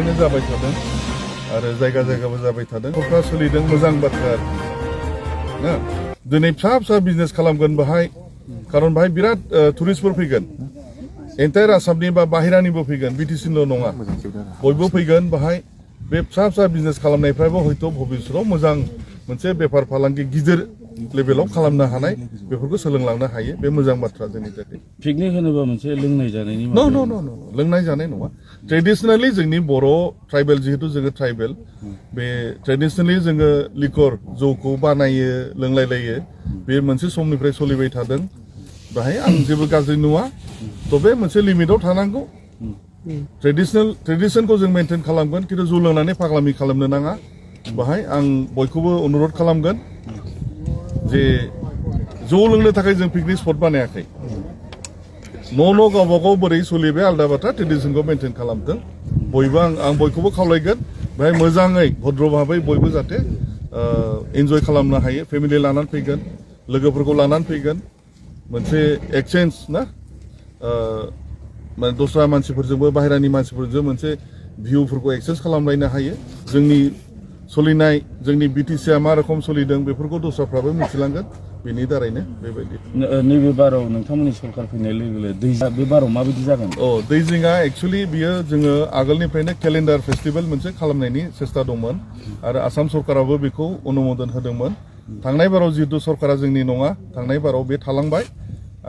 आगोलनिफ्रायनो जाबाय थादों आरो जायगा जायगाबो जाबाय थादों क'क्राझार सोलिदों मोजां बाथ्रा ना दिनै फिसा फिसा बिजनेस खालामगोन बाहाय खारन बाहाय बिराद टुरिस्टफोर फैगोन एन्टायर आसामनि बा बाहेरानिबो फैगोन बिटिसिनिल' नङा बयबो फैगोन बाहाय बे फिसा फिसा बिजनेस खालामनायफ्राबो हयथ' भबिष्यतआव मोजां मोनसे बेफार फालांगि गिदिर लेभेलाव खालामनो हानाय बेफोरखौ सोलोंलांनो हायो बे मोजां बाथ्रा जोंनि थाखाय पिकनिक होनोबा मोनसे लोंनाय जानायनि न लोंनाय जानाय नङा ट्रेडिसनेलि जोंनि बर' ट्राइबेल जिहेतु जोङो ट्राइबेल बे ट्रेडिसनेलि जोङो लिकर जौखौ बानायो लोंलायलायो बे मोनसे समनिफ्राय सोलिबाय थादों बाहाय आं जेबो गाज्रि नुवा थ' बे मोनसे लिमिटआव थानांगौ ट्रेडिसनखौ जों मेनटेन खालामगोन खिन्थु जौ लोंनानै फाग्लामि खालामनो नाङा बाहाय आं बयखौबो अनुरद खालामगोन जे जौ लोंनो थाखाय जों पिकनिक स्पट बानायाखै न' गावबा गाव बोरै सोलिबाय आलदा बाथ्रा ट्रेडिसनखौ मेनटेन खालामदों बयबो आं बयखौबो खावलायगोन बेहाय मोजाङै भद्र भाबै बयबो जाहाथे एन्जय खालामनो हायो फेमिलि लानानै फैगोन लोगोफोरखौ लानानै फैगोन मोनसे एक्सचेन्ज ना माने दस्रा मानसिफोरजोंबो बाहेरानि मानसिफोरजों मोनसे भिउफोरखौ एक्सचेन्ज खालामलायनो हायो जोंनि सोलिनाय जोंनि बिटिसिआ मा रोखोम सोलिदों बेफोरखौ दस्राफ्राबो मिथिलांगोन बेनि दारैनो बेबायदि नैबे बाराव नोंथांमोननि सरकार फैनाय लोगो लोगो दैजिं बे बाराव माबायदि जागोन दैजिंआ एक्सुवेलि बियो जोङो आगोलनिफ्रायनो केलेन्डार फेस्टिभेल मोनसे खालामनायनि सेस्था दंमोन आरो आसाम सरकाराबो बेखौ अनुमोदन होदोंमोन थांनाय बाराव जिहेतु सरकारा जोंनि नङा थांनाय बाराव बे थालांबाय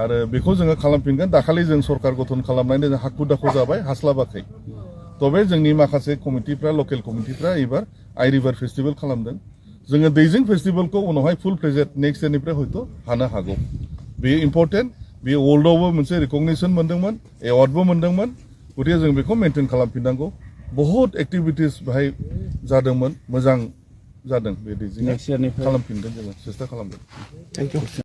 आरो बेखौ जोङो खालामफिनगोन दाखालि जों सरकार गठन खालामनानै जों हाखु दाखु जाबाय हास्लाबाखै तबे जोंनि माखासे कमिटिफ्रा लकेल कमिटिफ्रा एबार आइ रिभार फेस्टिभेल खालामदों जोङो दैजिं फेस्टिभेलखौ उनावहाय फुल प्रेजेन्ट नेक्स्ट इयारनिफ्राय हयथ' हानो हागौ बेयो इम्परटेन्ट बेयो वर्ल्डआवबो मोनसे रिकगनिसन मोनदोंमोन एवार्डबो मोनदोंमोन गतिके जों बेखौ मेनटेन खालामफिननांगौ बहुत एक्टिभिटिस बेहाय जादोंमोन मोजां जादों बे दैजिंआ खालामफिनगोन जोङो सेस्था खालामगोन थेंक इउ